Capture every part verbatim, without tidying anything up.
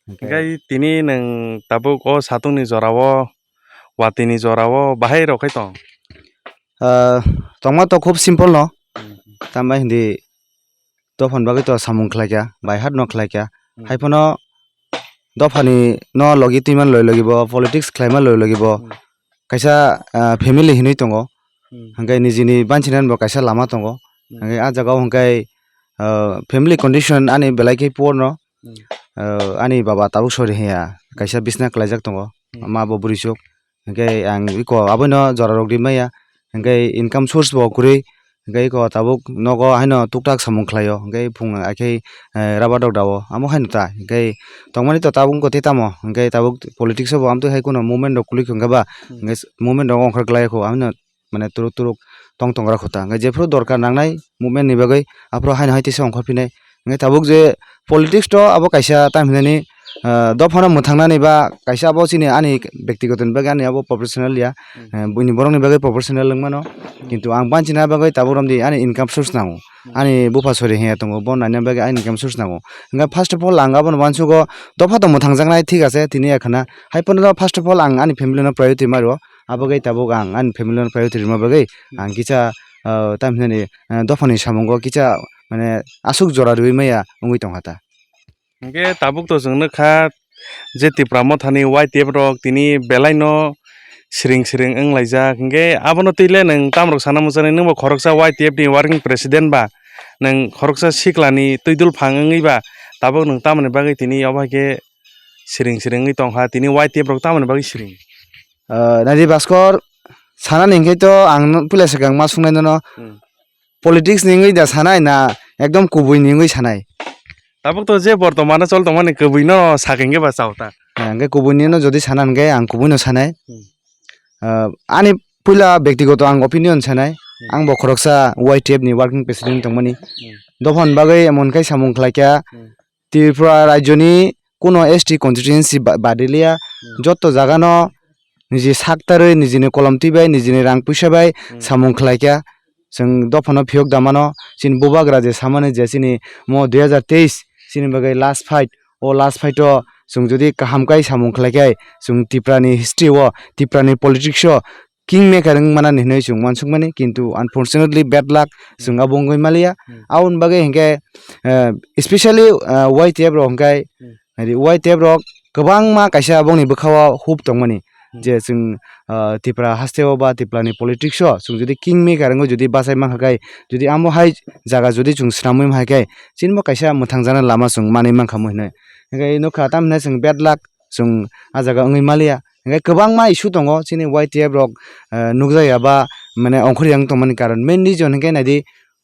Hwnkhe tini nwng tabuk o satungni jorao, watini jorao bahai rok khai tong? Ah, tongma to khub simple no. Hmm. Tambai hindi dophani bagwi to samung khlaikha, bai hat no khlaikha. Hmm. Haiphano dophani no logi twima loi logi bo, politics khlaima loi logi bo. Hmm. Kaisa, ah, family hinwi tongo. Hmm. Hwnkhe nijini banchina bo kaisa lama tongo. Hmm. Hwnkhe ah jagao hwnkhe, ah, family condition ani belai khe poor no. Hmm. Ah, ani baba tabuk sori hiya, kaisa bisna klaijak tongo. Hmm. Ma bo bwrwi chuk. Hwnkhe ang iko aboino jora rok rimaya. Hwnkhe income source bo kwrwi. Hwnkhe iko tabuk nogo haino tuktak samung khlaio. Hwnkhe phung akhe, eh, rubber dok dao. Amo haino ta. Hwnkhe tongmani to tabuk wngkha tei tamo. Hwnkhe tabuk politics o bo amtwi hai kheno movement rok kwlwi kha hwnkhe ba. Hmm. Hwnkhe s-, movement rok ongkhor klai kho. Amino mane turuk turuk tong tong rok kho ta. Hwnkhe jephru dorkar nangnai movement ni bagwi aphuru haino hai teisa ongkhor phinai. Hwnkhe tabuk je politics to abo kaisa tam hinani, ah, dophano mwthangnani ba kaisa abo chini ani bektigoto ni bagwi ani abo professional ya. Hmm. Eh, buini borok ni bagwi professional wng mano. Hmm. Kintu ang banchina bagwi tabuk romdi ani income source nango. Hmm. Ani bupha sori hiya tongo, bo naina bagwi ani income source nango. Hwnkhe first of all ang abono uansugo dopha tong mwthangjaknai thik ase tini ekhana. Hai phano first of all ang ani family no priority ma rwo. Abo bagwi tabuk ang ani family no priority rwma bagwi Hmm. ang kisa, ah, tam hinani, ah, dophani samungo kisa mane aswk jora rwui maya wngwi tongkha ta. Hwnkhe tabuk to chwng nukha je Tipra Mothani Y T F rok tini belaino siring siring wnglaijak. Hwnkhe abono twi le nwng tamrok sana muchunai, nwngbo khoroksa Y T F ni working president ba, nwng khoroksa siklani twidul phang wngwi ba, tabuk nwng tamoni bagwi tini obo hai khe siring siring wngwi tongkha, tini Y T F rok tamoni bagwi siring? Ah, Naidi Bhaskar, sanani hwnkhe to ang no puila swkang ma sungnai nono. Hmm. Politics ni wngwi da sanai na ekdom kubui ni wngwi sanai? Tabuk to je bortomano chol tongmani kubui no sakhe hwnkhe ba chao ta. Ah, hwnkhe kubui ni no jodi sana hwnkhe ang kubui no sanai. Hmm. Ah, ani puila bektigoto ang opinion sanai. Hmm. Ang bo khoroksa Y T F ni working president tongmani. Hmm. Dophani bagwi emon khai samung khlaikha. Hmm. Tripura rajyoni kuno S T constituency ba-, badiliya, Hmm. joto jagano niji saktarwi, nijini kolom twi bai, nijini rang puisa bai Hmm. samung khlaikha. Chwng dophano phiyok da mano, chini bubagra je samani je chini mo dui hazar teis chini bagwi last fight, o last fight o chwng jodi kaham kai samung khlaikhai, chwng Tiprani history o, Tiprani politics o, kingmaker wng manani hinwi chwng uansukmani, kintu unfortunately bad luck chwng abo wngwi maliya. Hmm. Aboni bagwi hinkhe, eh, especially, eh, Y T F rok hinkhe, Hmm. Y T F rok kwbangma kaisa bongni bwkhao hope tongmani Hmm. je chwng, eh, Tipra hasteo ba Tiprani politics o chwng jodi kingmaker wngwi jodi bachai mankha khe, jodi amo hai jaga jodi chwng swnamwi mankha khe, chini bo kaisa mwthangjaknai lama chwng manwi mankha mo hinwi. Hinkhe nukha tamo hinai chwng bad luck chwng ah jaga wngwi maliya. Hinkhe kwbangma issue tongo chini Y T F rok, eh, nukjakya ba mane ongkhorya wng tongmani karon. Main reason hinkhe naidi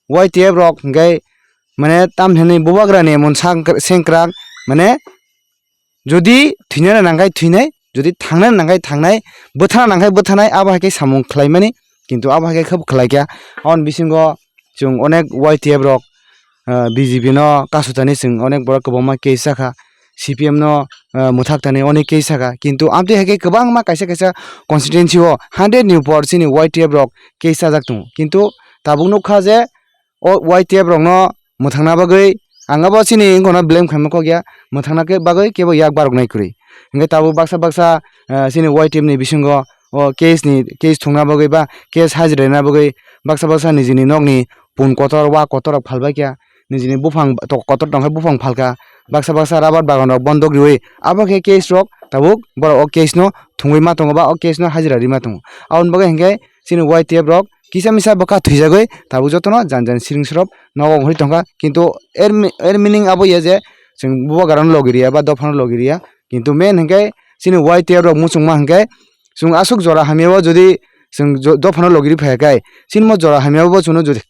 Y T F rok hinkhe mane tam hinwi bubagrani emon sang-, sengkrak mane jodi thwinani nangkhai thwinai, jodi thangnani nangkhai thangnai, bwthana nangkhai bwthanai, abo hai khe samung khlaimani, kintu abo hai khe khub khlaikha. Aboni bisingo chwng onek Y T F rok, ah, B J P no kasutani chwng onek borok kwbangma case chakha, C P M no, ah, mwthak thani onek case chakha, kintu amtwi hai khe kwbangma kaisa kaisa constituency o hundred ni upor chini Y T F rok case chajak tongo, kintu tabuk nukha je o Y T F rokno mwthangna bagwi ang abo chini wngkha no blame khaima kok ya, mwthangna khe bagwi kebo yak baroknai kwrwi. Hinkhe tabuk baksa baksa, ah, chini Y T F ni bisingo o case ni, case thungna bagwi ba case hajirina bagwi baksa baksa nijini nokni pun kotor, wa kotor rok phalbai kha, nijini buphang to-, kotor tongkhe buphang phalkha, baksa baksa rubber bagan rok bondok riwi abo khe case rok tabuk borok o case no thungwi ma tongo ba o case no hajira rima tongo. Aboni bagwi hinkhe chini Y T F rok kisa misa bwkha thwijagwi tabuk jotono jan jan siring srop nogo ongkhorwi tongkha, kintu er mi-, er meaning abo ya je chwng bubagrano logi riya ba dophano logi riya, kintu main hinkhe chini Y T F rok muchungma hinkhe chwng aswk jora hamya o jodi chwng jo-, dophano logi ri phaiya khe chini mo jora hamya o bo chwngno jodi,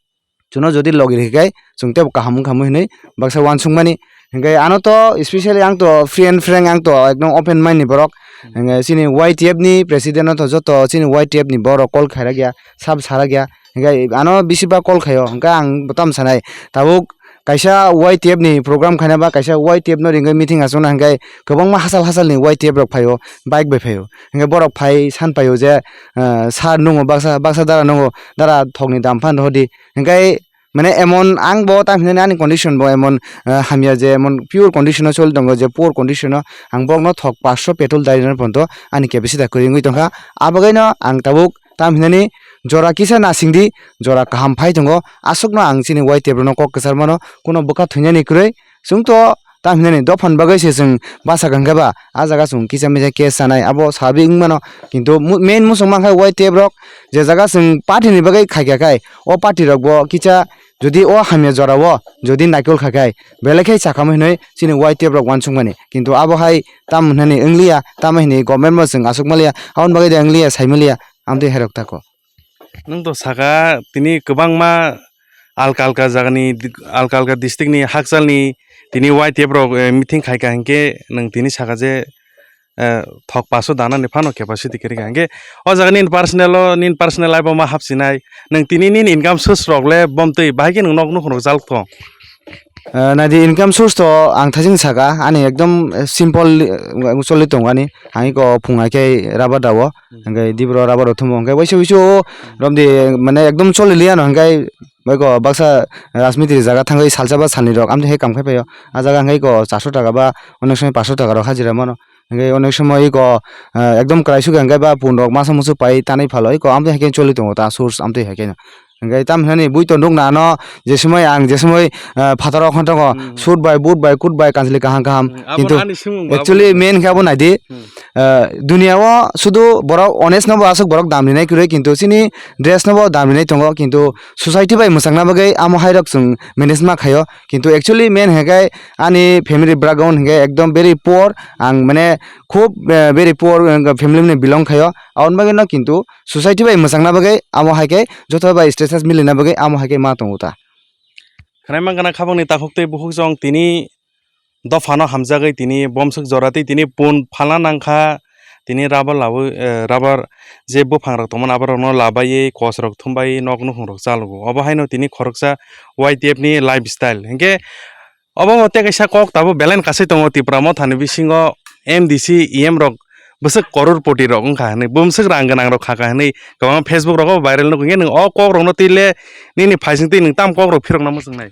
chwngno jodi logi rikhe chwng teibo kaham wngkha mo hinwi baksa uansukmani. Hinkhe ano to specially ang to free and frank, ang to ekdom open mind ni borok. Hmm. Hinkhe chini Y T F ni president no to joto chini Y T F ni borok call khairak ya, sab sarak ya. Hinkhe ano bisi ba call khaio, hinkhe ang bo tamo sanai. Tabuk kaisa Y T F ni program khaina ba kaisa Y T F no ringwi meeting achukna hinkhe kwbangma hachal hachal ni Y T F rok phaio, bike bai phaio. Hinkhe borok phai san paio je, ah, sir nungo baksa, baksa dara nungo, dara thokni dam phan rohordi. Hinkhe Mane emon ang bo tam hinani ani condition bo emon, eh, hamya je emon pure condition o choli tongo, je poor condition o ang bokno thok paanch sho petrol dari rwna photo ani capacity kwrwi wngwi tongkha. Abagwino ang tabuk tam hinani jora kisa nasingdi, jora kaham phai tongo. Aswkno ang chini Y T F rokno kok kwchar mano, kuno bwkha thwinani kwrwi. Chwng to tam hinani dophani bagwi se chwng basa kha hwnkhe ba, ah jaga chwng kisa misa case sanai, abo sabi wng mano. Kintu mu-, main muchung mankha Y T F rok, je jaga chwng party ni bagwi khaikha khai, o party rok bo kisa jodi o hamya jora o jodi naikol kha khai, belai khe chakhamwi hwnwi chini Y T F rok uansukmani. Kintu abo hai tam hinani wngliya, tamo hinwi government bo chwng aswk manliya, aboni bagwi de wngliya, sai manliya, amtwi hairok tako. Nwng to saka tini kwbangma alka alka jagani, alka alka district ni hakchalni tini Y T F rok, eh, meeting khaika hinkhe nwng tini saka je, eh, thok paso danani phano capacity kwrwi kha. Hinkhe o jaga nini personal o, nini personal life o ma hapsinai, nwng tini nini income source rok le bomtwi bahai khe nwng nok nukhung rok jalok thong? Eh, naidi income source to ang thajing saka, ani ekdom, eh, simple, eh, choli tongo ani. Ang iko phung hai khe rubber dao, hmm, hingke dibro rubber rok thumo, hingke waisa waisa o romdi mane ekdom choli liya no, hingke bai ko baksa rajmitri jaga thangwi salsa ba salni rok amtwi hai kam khai paio. A jaga hingke ko charso taka ba onek somoi paanch sho taka rok hajira mano. Hingke onek somoi iko, eh, ekdom kwrai sukha hingke ba pun rok masa musu pai tanwi phalo iko amtwi hai khe choli tongo ta source amtwi hai khe no. Hingke tam hinani bui to nukna ano je somoi ang je somoi, eh, phataro khon tongo, hmm, suit bai, boot bai, coat bai, kanchwlwi kaham kaham. Hmm, abo kintu ani swngmung ba actually abo main khe abo naidi, hmm, eh, dunia o sudu borok honest no bo aswk borok dam rinai kwrwi, kintu chini dress no bo dam rinai tongo, kintu society bai mwchangna bagwi amo hai rok chwng manage ma khaio. Kintu actually main hingke ani family background hingke ekdom very poor, ang mane khub, eh, very poor, eh, family ni belong khaio. Aboni bagwi no kintu society bai mwchangna bagwi amo hai khe joto bai status milina bagwi amo hai khe ma tongo ta. Khwnai mankha na khabangni takhuk tei bukhuk chwng tini dophano hamjagwi tini bomswk jora tei tini pun phalna nangkha, tini rubber lawi, eh, rubber je buphang rok tongmani abo rokno labaiwi kos rok thumbai nok nukhung rok chalogo. Obo haino tini khoroksa Y T F ni lifestyle hinkhe obo bo tei kaisa kok tabuk belai kasai tongo Tipra Motha ni bisingo M D C E M rok bwswk koror poti rok wngkha hinwi, bumswk rang gwnang rok khakha hinwi kwbangma Facebook rogo viral nukho. Hinkhe nwng o kok rokno twi le nini phaising twi nwng tam kok rok phirokna muchungnai?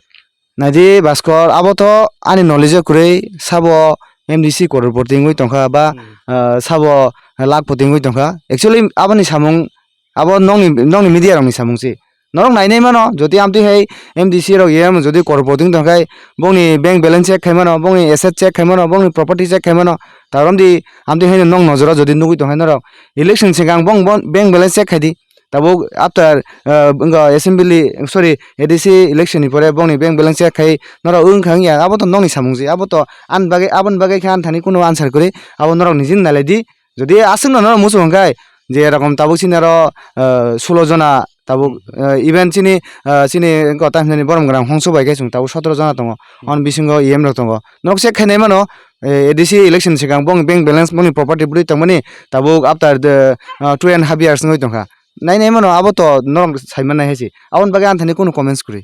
Naidi Baskor, abo to ani knowledge o kwrwi, sabo M D C koror poti wngwi tongkha ba, hmm, ah, sabo lakh poti wngwi tongkha. Actually aboni samung abo nokni, nokni media rokni samung se. Norok nainai mano, jodi amtwi hai M D C rok E M jodi korpoti wng tongkhai, bongni bank balance check khai mano, bongni asset check khai mano, bongni property check khai mano. Tarom di amtwi hai nok nojoro jodi nugwi tongkhai norok, election swkang bong, bong bank balance check khai di. Tabuk after, ah, wngkha assembly, sorry, A D C election ni pore bongni bank balance check khai norok wngkha wngya, abo to nokni samung se, abo to ani bagwi, aboni bagwi khe ani thani kunu answer kwrwi, abo norok nijini nailai di. Jodi aswkno norok muchung hwnkhe je erokom tabuk chini aro, ah, sulo jona tabuk, ah, even chini, ah, chini wngkha tamo hinani borom gwnang hongso bai khe chwng tabuk sotoro jona tongo. Hmm. Aboni bisingo E M rok tongo. Norok check khainai mano, eh, A D C election swkang bongni bank balance bongni property bwrwi tongmani tabuk after the, ah, two and half years wngwi tongkha. Nainai mano abo to norok sai mannai hai se. Aboni bagwi ani thani kunu comments kwrwi.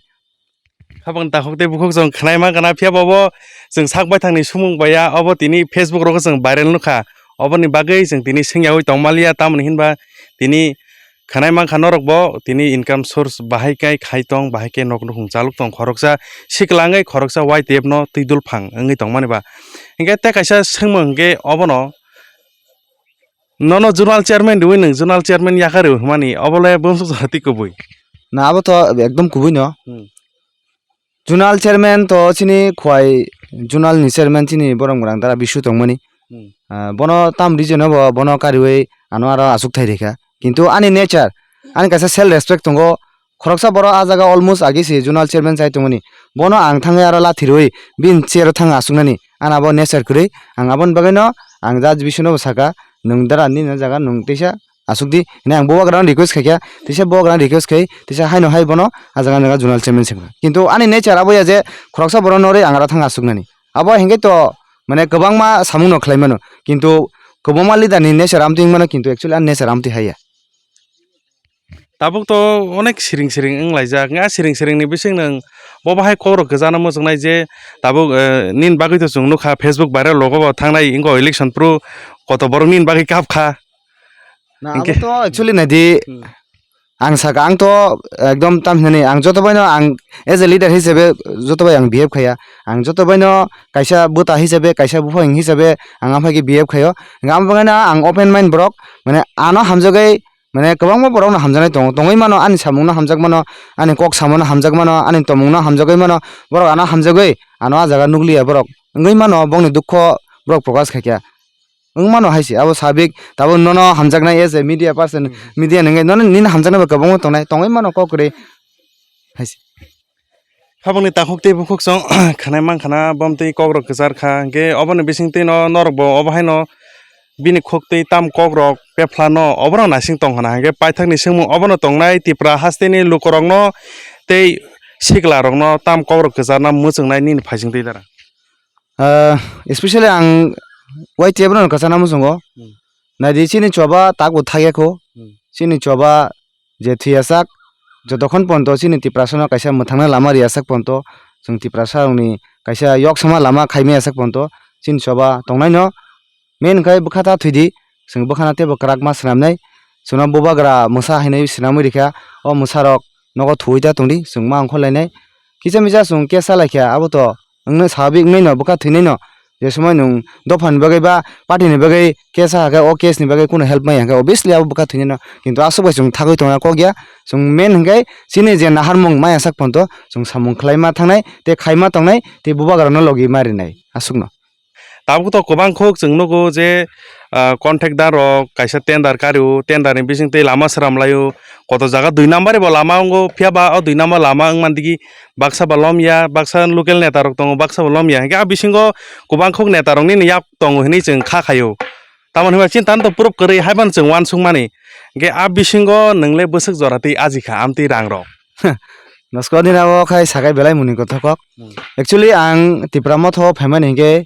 Habang takhuk tei bukhuk chwng khwnai ma gana, phiya bo bo chwng sak baithangni sumung baiya, obo tini Facebook rogo chwng viral nukha. Oboni bagwi chwng tini swngyaui tongmaliya, tamoni hinba tini khwnai mankha norok bo tini income source bahai khe khai tong, bahai khe nok nukhung chalok tong, khoroksa sikla wngwi khoroksa Y T F no twi dulphang wngwi tongmani ba. Hinkhe tei kaisa swngmung hinkhe obono, nono zonal chairman riwi nwng zonal chairman yakarwi hwnmani, obole bumswk jora twi kubui. Na, abo to ekdom kubui no. Hmm. Zonal chairman to chini khwai, zonal ni chairman chini borom gwnang dara Bisu tongmani. Hmm. Ah, bono tam region o bo bono kariwi ano aro aswk thai rikha. Kintu ani nature, ani kaisa self respect tongo. Khoroksa borok ah jaga almost agi se zonal chairman chai tongmani. Bono ang thangwi aro lathi rwi bini chair o thang aswknani. Ani abo nature kwrwi. Ang aboni bagwino ang judge Bisunu bo saka, "Nwng dara nini jaga nwng teisa aswk di." Hwnwi ang bo wagrano request khaikha, teisa bo wagrano request khai, teisa haino hai bono ah jaga, jaga zonal chairman se wngkha. Kintu ani nature abo ya je khoroksa borok norwi ang aro thang aswknani. Abo hinkhe to mane kwbangma samungno khlai mano. Kintu kwbangma leader ni nature amtwi wng mano, kintu actually ani nature amtwi haiya. Tabuk to onek siring siring wng laijak. Nga siring siring ni bising nwng bo bahai kok rok kwchana muchungnai je tabuk, eh, nini bagwi to chwng nukha Facebook viral logo bo thangnai wngkha election phuru koto borok nini bagwi kapkha. Na, abo hinkhe to actually naidi, hmm, ang saka, ang to ekdom tam hinani, ang joto baino ang as a leader hisabe joto bai ang behave khaya. Ang joto baino kaisa bwta hisabe, kaisa buphang hisabe ang aphai khe behave khayo. Hingkhe amo bagwino ang open mind borok, mane ano hamjagwi, mane kwbangma borokno hamjaknai tongo. Tongwi mano, ani samungno hamjak mano, ani kok samono hamjak mano, ani tongmungno hamjagwi mano, borok ano hamjagwi ano ah jaga nukliya borok. Wngwi mano bongni dukho borok prokash khaikha. Wng mano hai se, abo sabik, tabuk nono hamjaknai as a media person, Hmm. media nungwi nono nini hamjaknai bo kwbangma tongnai, tongwi mano kok kwrwi hai se. Habangni takhuk tei bukhuk chwng khanai mankha na, bom tei kokrok kwchar kha, hwnkhe oboni bising twi no norok bo obo haino bini khuk twi tam kokrok bephlano oborok naising tong khna, hwnkhe paithakni swngmung obono tongnai Tipra hasteni lukurokno tei siklarokno tam kokrok kwcharna mwchwngnai nini phaising twi dara. Ah, especially ang Y T F no kwchana muchungo. Hmm. Naidi chini choba takbo thakya kho. Hmm. Chini choba je thwiyasak, jotokhon ponto chini Tiprasano kaisa mwthangna lama riyasak ponto, chwng Tiprasarokni kaisa yoksama lama khaimaya sak ponto, chini choba tongnaino main khai bwkha ta thwidi, chwng bwkhano teibo kwrakma swnamnai, chwngno bubagra mwsa hinwi swnamwi rikha, o mwsarok nogo thuwi ta tongdi, chwng ma ongkhorlainai. Kisa misa chwng case chalaikha, abo to wngno swabik wngnaino, bwkha thwinaino. Je somoi nwng dophani bagwi ba party ni bagwi case hakhe, o case ni bagwi kunu help maya hwnkhe, obviously abo bwkha thwinaino. Kintu aswk bai chwng thagwi tongna kok ya. Chwng main hwnkhe chini je naharmung maya sak ponto, chwng samung khlaima thangnai, tei khaima tongnai, tei bubagrano logi ma rinai, aswkno. Tabuk to kwbang khuk chwng nugo je, ah, contractor rok kaisa tender kario, tender ni bising twi lama sram laio, koto jaga dui number bo lama wngo, phiya ba o dui number lama wngman digi baksa ba lom ya, baksa local neta rok tongo, baksa bo lom ya, hwnkhe a bisingo kwbang khuk neta rok nini yak tongo hinwi chwng kha khaio. Tamoni hwnba chini tani to proof kwrwi haiphano chwng uansukmani, hwnkhe a bisingo nwng le bwswk jora twi aji kha amtwi rang rok. Nosko nini abo khai sakai belai muni kothokok. Hmm. Actually, ang Tipra Motha o phaimani hinkhe,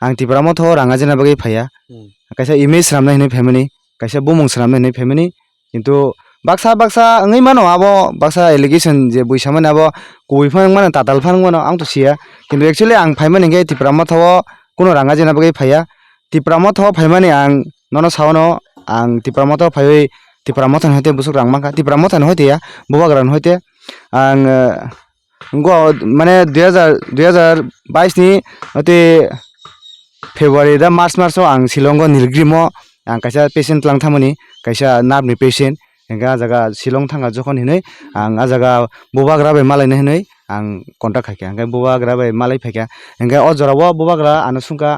ang Tipra Motha o rang ajina bagwi phaiya. Hmm. Kaisa image swnamna hinwi phaimani, kaisa bumung swnamna hinwi phaimani. Kintu baksa baksa wngwi mano abo, baksa allegation je bui samani abo kubui phano wngmano, tatal phano wngmano, ang to siya. Kintu actually ang phaimani hinkhe Tipra Motha o kuno rang ajina bagwi phaiya. Tipra Motha o phaimani ang nono saono, ang Tipra Motha o phaiwi Tipra Motha ni hoite bwswk rang mankha, Tipra Motha ni hoite ya, bubagra ni hoite. Ang, eh, go, mane dui hajar, dui hajar bais ni hoite February da March, March o ang Shillong o Nilgrim o ang kaisa patient tlang thamani, kaisa nerve ni patient, hingke ah jaga Shillong thangkha jokhon hinwi ang ah jaga bubagra bai malaina hinwi ang contact khaikha, hingke bubagra bai malai phaikha, hingke o jora o bubagra ano swngkha,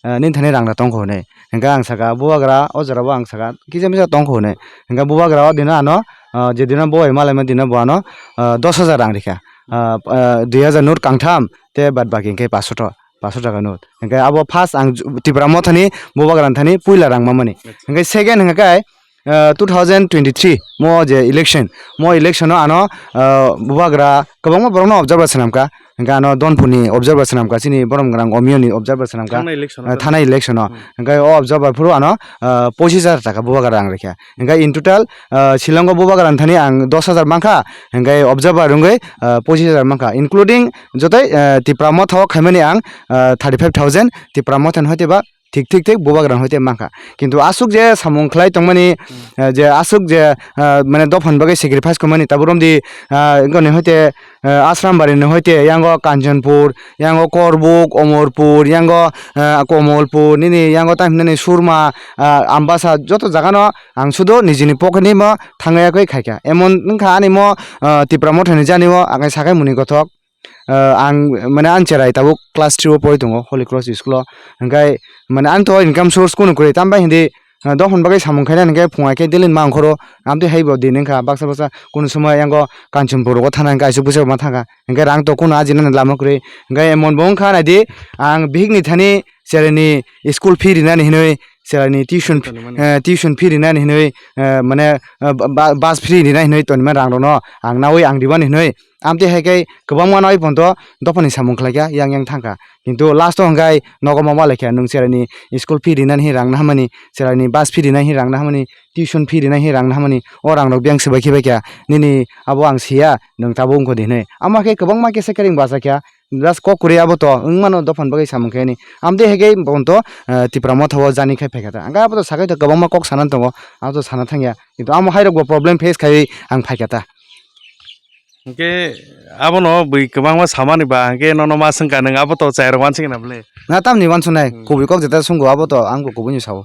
ah, nini thani rang da tongkha hwnwi. Hingke ang saka, bubagra o jora o ang saka, kisa misa tongkha hwnwi. Hingke bubagra o dino ano, ah, je dino bo bai malaima dino bo ano, ah, dos hajar rang rikha. Ah, ah, dui hajar note kangtham, tei bad baki hingke paso to, paso taka note. Hingke abo first ang ju-, Tipra Mothani bubagra thani puila rang mamani. Hingke second hingke, ah, two thousand twenty-three mo je election, mo election o ano, ah, bubagra kwbangma borokno observer swnamkha. Hingke ano Donpurni observer swnamkha, chini Borom Gwnang Omiyoni observer swnamkha. Thangnai election o Ah, to. Thanai election o. Hmm. Hingke o observer phuru ano, ah, pochis hajar taka bubagra rang rikha. Hingke in total, ah, Shillong o bubagra thani ang dos hajar mankha. Hingke observer wngwi, ah, pochis hajar mankha. Including joto, ah, Tipra Motha o khaimani ang, ah, thirty five thousand Tipra Motha ni hoite ba thik, thik, thik, bubagra ni hoite mankha. Kintu aswk je samung khlai tongmani, Hmm. eh, je aswk je, eh, mane dophani bagwi sacrifice khaimani, tabuk romdi, eh, wngkha ni hoite, eh, Asrambari ni hoite, yango Kanchanpur, yango Korbuk, Omorpur, yango, eh, Komolpur, nini yango tamo hinani Surma, eh, Ambasa, joto jaga no ang sudo nijini pocket ni mo thangwi yakwi khaikha. Emon wngkha ani mo, eh, Tipra Motha ni jani o ang sakai muni gothok. Ah, ang, mane, ani cherai tabuk class three o pori tongo, Holy Cross School o. Hingke, mane, ani to income source kunu kwrwi, tamo bai hindi, ah, dophani bagwi samung khainani hingke phungai khe daily ma ongkhoro, amtwi hai bo din wngkha, baksa baksa kunu somoy yango Kanchanpur rogo thana hingke aisuk bwsai ma thangkha, hingke rang to kunu ajinani lama kwrwi, hingke emon bo wngkha naidi, ang bihikni thani cheraini school fee rinani hinwi, cheraini tuition, Tonimani. Eh, tuition fee rinani hinwi, eh, mane, eh, ba-, ba-, bus free rinani hinwi tonima rang rokno ang nawi ang ribani hinwi, amtwi hai khe kwbangma no ai photo dophani samung khlaikha, yang yang thangkha. Kintu last o hwnkhe nogo ma malaikha, nwng cheraini school fee rinani hin rang nahamani, cheraini bus fee rinani hin rang nahamani, tuition fee rinani hin rang nahamani, o rang rok biyang swbai khibaikha, nini abo ang siya, nwng tabuk wngkha di hinwi. Amo khe kwbangma khe se kering bachakha, Just kok kwrwi abo to wng mano dophani bagwi samung khe ani. Amtwi hai khe bo to, eh, Tipra Motha o journey khai phai kha ta. Ang khe abo to sakai to kwbangma kok sana tongo. Abo to sana thangya. Kintu amo hai rok bo problem face khai ang phai kha ta. Hwnkhe abono bui kwbangma samani ba hwnkhe nono ma swngkha nwng abo to chai rok wansukna bwle? Na tamni wansuknai? Hmm. Kubui kok jeta swngo abo to ang bo kubui ni sao.